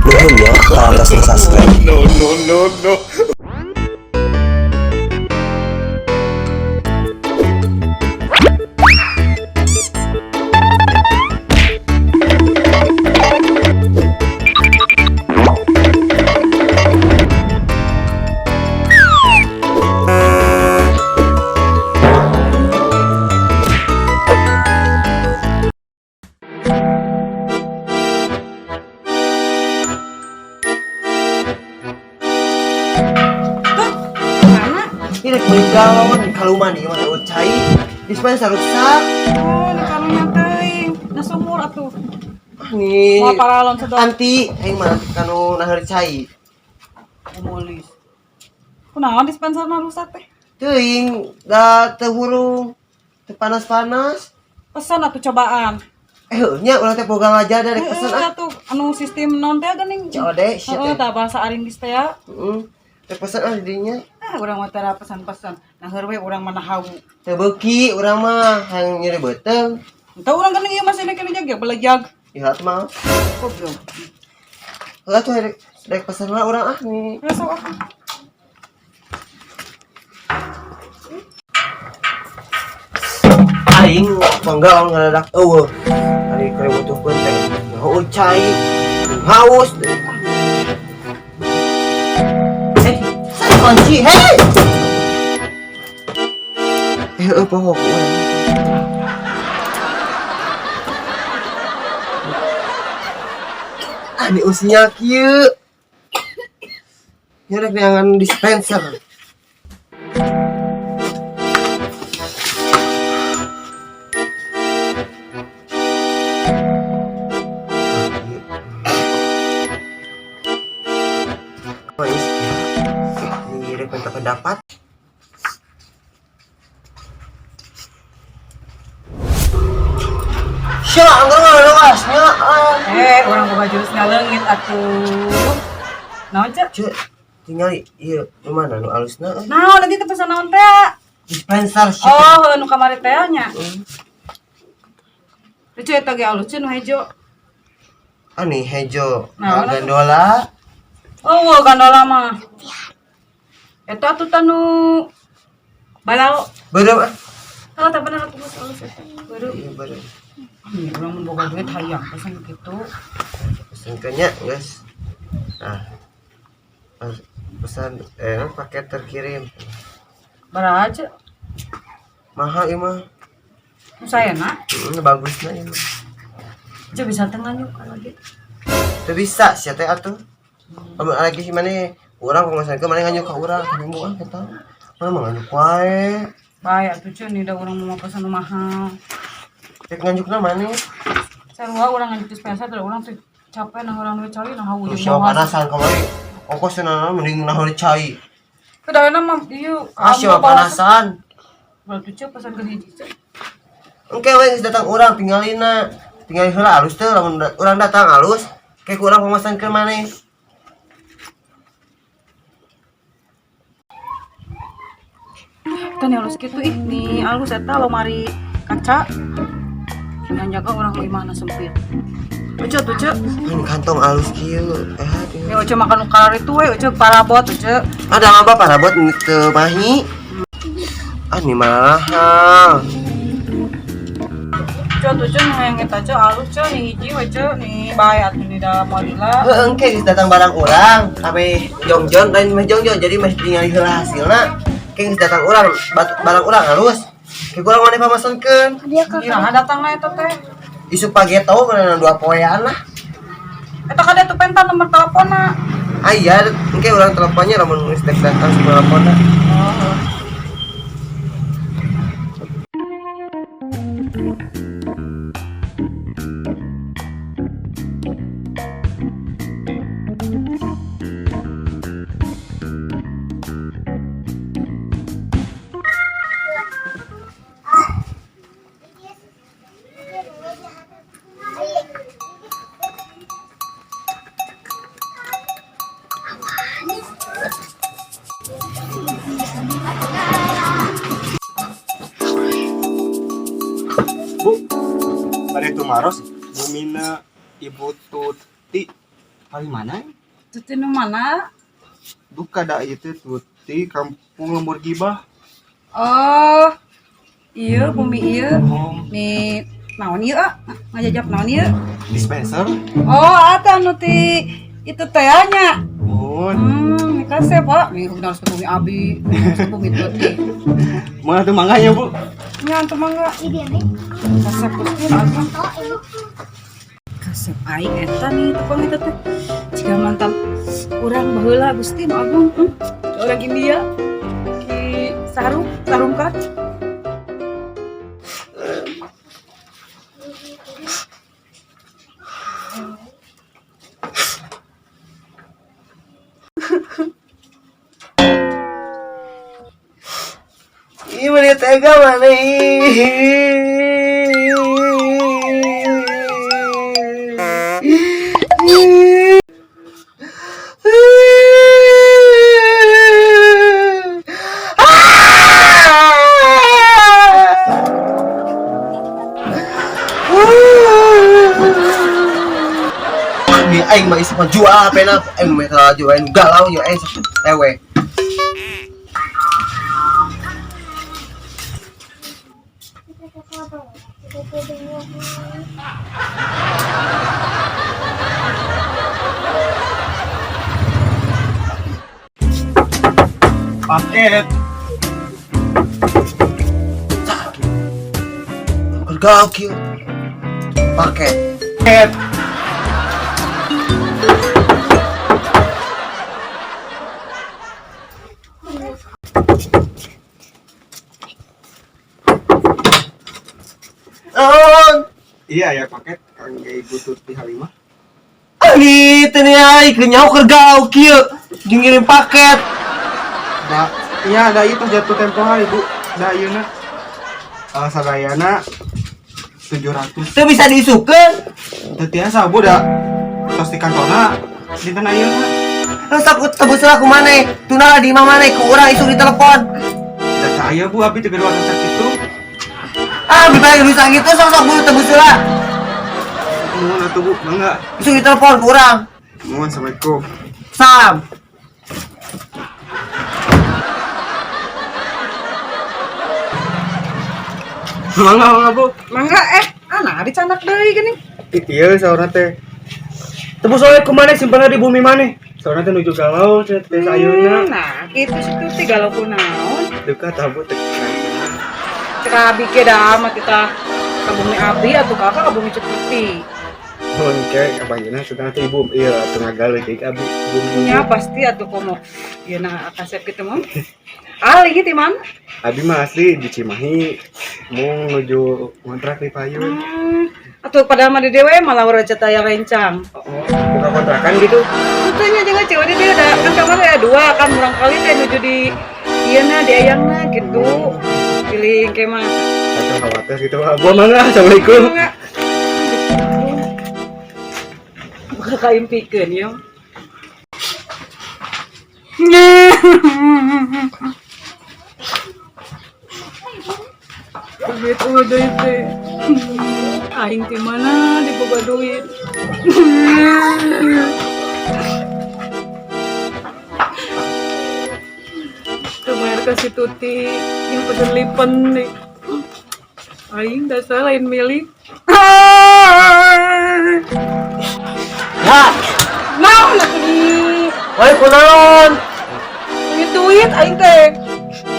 Nuhun ya parantos subscribe. No, no, no, no. Mana? Ini rek beli galon kaluman ieu mah teh cai. Dispenser rusak. Oh, di kalunya teuing. Na sumur atuh. Ah nih. Moal paralon sedot. Anti aing mah kanu naheur cai. Komulis. Kunaon dispenserna rusak teh? Teuing da teu hurung. Teu panas-panas. Pesan atuh cobaan. Eh heuh nya urang teh boga ngajar da rek pesen Heeh ah. atuh anu sistem non teh geuning. COD sia Heeh, teh. tah bahasa Aringgis teh ya. Heeh. Rek pesen ah di dinya. Ah, urang mah tara pesan-pesan. Nah, heur we urang mana hawu. Teu beuki urang mah hayang nyeri beuteung. Entah urang geuning ieu masih kene jag ya belejag. Ya atuh mah. Goblok. Heuh atuh rek pesen lah urang ah nih. Geus sok atuh. Aing mangga ngadadak eueuh. Ari keur butuhkeun teh. Heueuh cai. Haus. Eh, saya kunci, hei. Eh, heueuh poho ku urang. Ah, ini usinya kieu. Nya rek neangan dispenser. Oh, ini rek minta pendapat. Sia, anggar ngalewas nya. Ah. Eh, urang boga jurus ngaleungit atuh. Naon cek? Cek, tinggal ieu nu mana nu alusna euy? Naon nanti teh pesan naon teh? Dispenser sia. Oh, nu kamari teh nya. Lucu eta ge alus nu hejo. Ah nih hejo. Naon atuh? Gandola. Oh, wah, gandola mah. Eta atuh tanu balao. Beureum ah. Oh, tak bener atuh geus alus eta. Baru. Iya beureum. Ih, urang mun boga duit hayang pesan kitu. Pesankeun nya, guys. Nah. Pesan paket terkirim. Baraha aja. Mahal ieu mah. Nu saena. Heeh, bagusna ieu mah. Cek bisa teh nganyuk kalau gitu. Teu bisa sia teh atuh. Lamun lagi si maneh urang penguasaan maneh nganyuk ka urang bingung ah eta. Mana mah nganyuk wae. Bae atuh ceuk nih da urang mau pesan nu mahal. Rek nganyukna maneh. Sarua urang nganyuk dispenser da urang teh capek nah urang duit cai nah Lu ujung siapa panasan kamari. Ongkos cenah mending naheur cai. Kedaena mah ieu Ah siapa panasan. Berarti cek pesan ke hiji cek. Engke we geus datang urang tinggalina. Tinggal heula alus teh lamun urang datang alus, ke ku urang pamasankeun maneh. Eta nih alus kitu ih nih alus eta lomari kaca. Dengan jaga urang mah imahna sempit. Uce tuh cek. Ini kantong alus kieu. Eh Ya uce makan nu kalar itu we uce parabot uce. Ada apa parabot teu mahi? Ah ini mahal. Uce tuh cek nu hayang eta cek alus cek nih hiji we cek nih bae atuh nih dalam walila. Heuh engke geus datang barang urang, ame jongjon lain meh jongjon jadi meh tingali heula hasilna. Engke geus datang urang, barang urang halus. Ke kurang maneh pamasankeun. Iraha datang na eta teh. Isuk pageto mana dua poean lah. Eta kada tuh penta nomor teleponnya. Ah iya, engke urang teleponnya lamun geus datang teleponnya. Oh. Bu, bade tumaros Bumina Ibu Tuti. Paling mana? Tuti nu mana? Duka da ieu teh Tuti kampung Lembur Gibah. Oh. Iya, bumi ieu. Oh, Nih, naon ieu ah? Ngajajap naon ieu? Dispenser. Oh, ata anu ti itu teh nya. Oh, Hmm, kasep, Pak. Nih, harus ke bumi abi, harus ke bumi Tuti. mana tuh mangganya, Bu? Nya antum mangga. Kasep Gusti agung. Kasep aing eta nih tukang eta teh. Jika mantan urang baheula Gusti nu agung. Orang India. Ki sarung, sarung kan. Ih, mana tega mana ih. Ini aing mah isi jual apa na aing mah jual aing galau nya aing sok lewe. Paket. Satu. Galau kieu. Paket. Paket. Naon? Iya ya paket kangge Ibu Tuti Halimah. Ani teu nih aing nyaho keur galau kieu. Jeung ngirim paket. Da, iya ada itu jatuh tempo hari, Bu. Da ieu na. Sadayana 700. Teu bisa diisukeun. Teu tiasa, Bu, da. Tos di kantona dinten ayeuna. Terus aku tebus lah ku maneh. Tuna di imah maneh ku urang isuk ditelepon. Da teu aya, Bu, abi teu gaduh sakitu. Ah, bibaya rusak gitu sok-sok bu tebus lah. Nuhun atuh, Bu. Mangga. Isuk ditelepon ku urang. Nuhun, Assalamualaikum. Salam. Mangga, mangga, Bu. Mangga nah dicandak deui geuning. Iya, saurna teh. Tebus oleh ku maneh simpenna di bumi maneh. Saurna teh nuju galau teh teh ayeuna. Nah, kitu si Tuti galau kunaon. Duka tah, Bu, teh. Cek abi ge da mah kita ka bumi abi atuh kakak ka bumi Cek Tuti. Mun ke kabayana sudah teh ibu iya teu ngagaluh deui abi bumi. Nya pasti atuh komo. Ieu na kasep kitu mah. Ali ti mana? Abi mah asli di Cimahi mau nuju ngontrak di Payun. Atuh padahal mah di dewe malah urang aya rencang. Oh, buka kontrakan gitu. Teu nya jeung cewek di dieu da kan kamar aya dua kan murang kali teh nuju di ieu na di ayangna gitu. Pilih ke mah. Atau khawatir gitu. Bu mangga, Assalamualaikum. Enggak. Bakal kaimpikeun ya. Duit eueuh deui teh. Aing ti mana diboga duit. Teu bayar ka si Tuti yang pesen lipen nih. Aing dasar lain milik. Ya, Naon atuh di wae kunaon? Ini duit aing teh.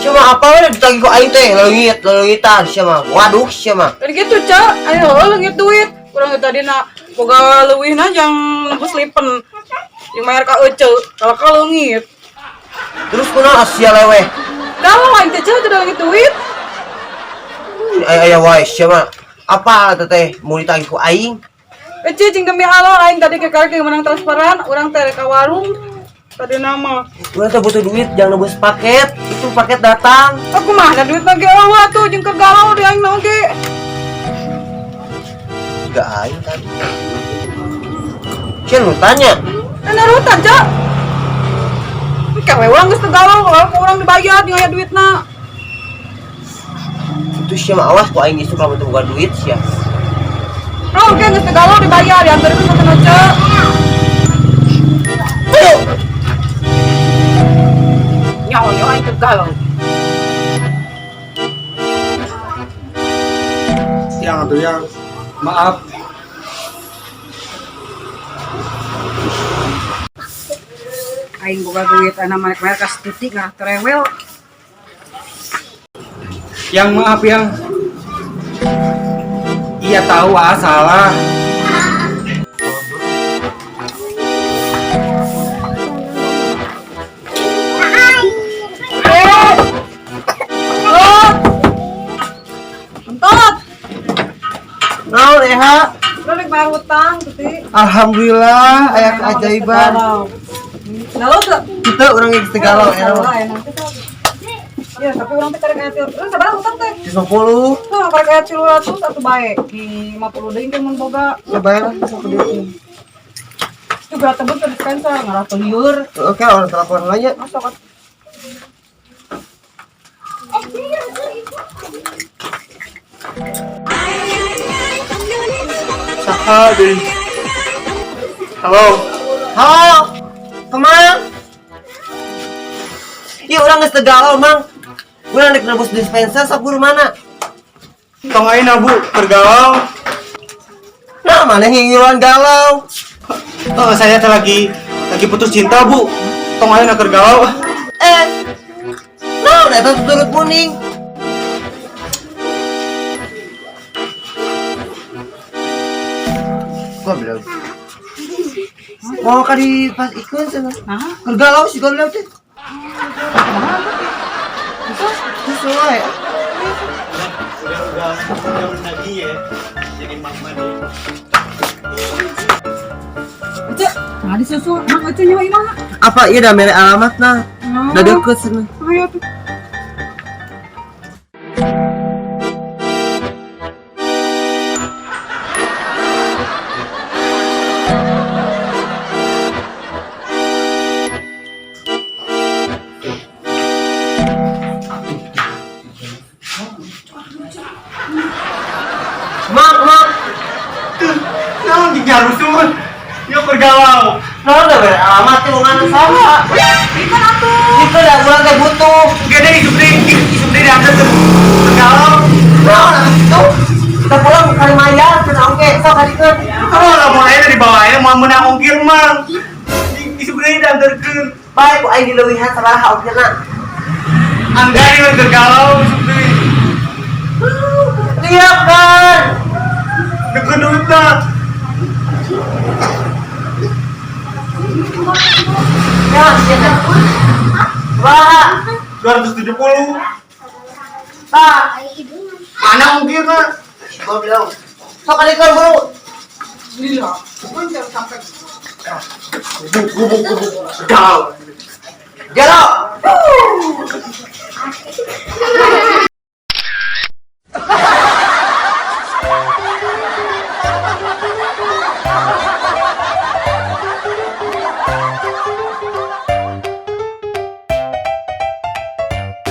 Sia mah apa we ditagih ku aing teh, leungit, leungitan sia mah. Waduh sia mah. Kan gitu, Cak. Ayo leungit duit. Urang teh tadi na boga leuwihna jang nembus lipen. Yang bayar ka ece, kalau ka leungit. Terus kunaon sia leweh? Kalau aing teh Cak teu leungit duit. Aya aya wae sia mah. Apa teh teh mau ditagih ku aing? Ece jeung demi Allah aing tadi ke karek menang transferan, urang teh ka warung. Tadi nama. Urang teh butuh duit jangan nebus paket. Itu paket datang. Aku mah ada duit lagi eueuh tuh jeung keur galau di aing mah oge. Enggak aing tadi. Sia nu tanya. Kan narutan, Cak. Kawe urang geus teu galau, kalau ku urang dibayar jeung aya duitna. Itu sia mah awas ku aing isuk lamun teu boga duit sia. Oh, oke geus teu galau dibayar diantarkeun ka sana, Cak. Galau. Yang atuh yang. Maaf. Aing boga duit anak merek-merek ka titik ngarah terewel. Yang maaf yang. Iya tahu ah salah. Entot. Naon Eha? Lu rek bayar hutang tuti. Alhamdulillah aya keajaiban. Galau tuh. Kita urang geus teu galau ya. Ya, tapi urang teh karek aya tilu. Urang sabaraha hutang teh? 50. Tuh, karek aya 300 atuh bae. Di 50 deui teh mun boga. Ya bayar lah sok duitnya. Juga tebus ke dispenser ngarah teu lieur. Oke, orang telepon aja. Masuk atuh. Saha deui. Halo. Halo. Kemana? Iya, urang geus teu galau, Mang. Urang rek nebus dispenser sok buru mana? Tong ayeuna Bu, keur galau. Nah, mana ngingiluan galau? Oh, saya teh lagi putus cinta, Bu. Tong ayeuna keur galau. Eh. Nah, eta turut kuning. Goblok. Mau kali pas ikut sana. Nah, Keur galau sih goblok teh. Terus wae. Udah lagi ya. Jadi mama deh. Ece, nah disusul. Mang Ece nyawa imah. Apa iya dah mere alamatna? Udah deket sana. Ayo tuh. Mang, mang. Tuh, naon di nyarusun. Yuk keur galau. Naon dah mere alamat teh bukan salah. Ikan atuh. Itu dah urang teh butuh. Gede isuk deui, isuk deui diangkat keur galau. Naon atuh kitu? Kita pulang kali mayar cenah oge sok kadikeun. Kalau lamun aya di bawah aya moal meunang ongkir mang. Isuk deui diantarkeun. Bae ku aing dileuwihan sabaraha ongkirna. Anggar ieu keur galau isuk deui. Lihat kan. Deket duitna. Ya, sia. Sabaraha? 270. Tah, Mana ongkirna? goblok. Sok kadikeun buru. Gila. Mun sampai Gubuk gubuk. Galau. Galau.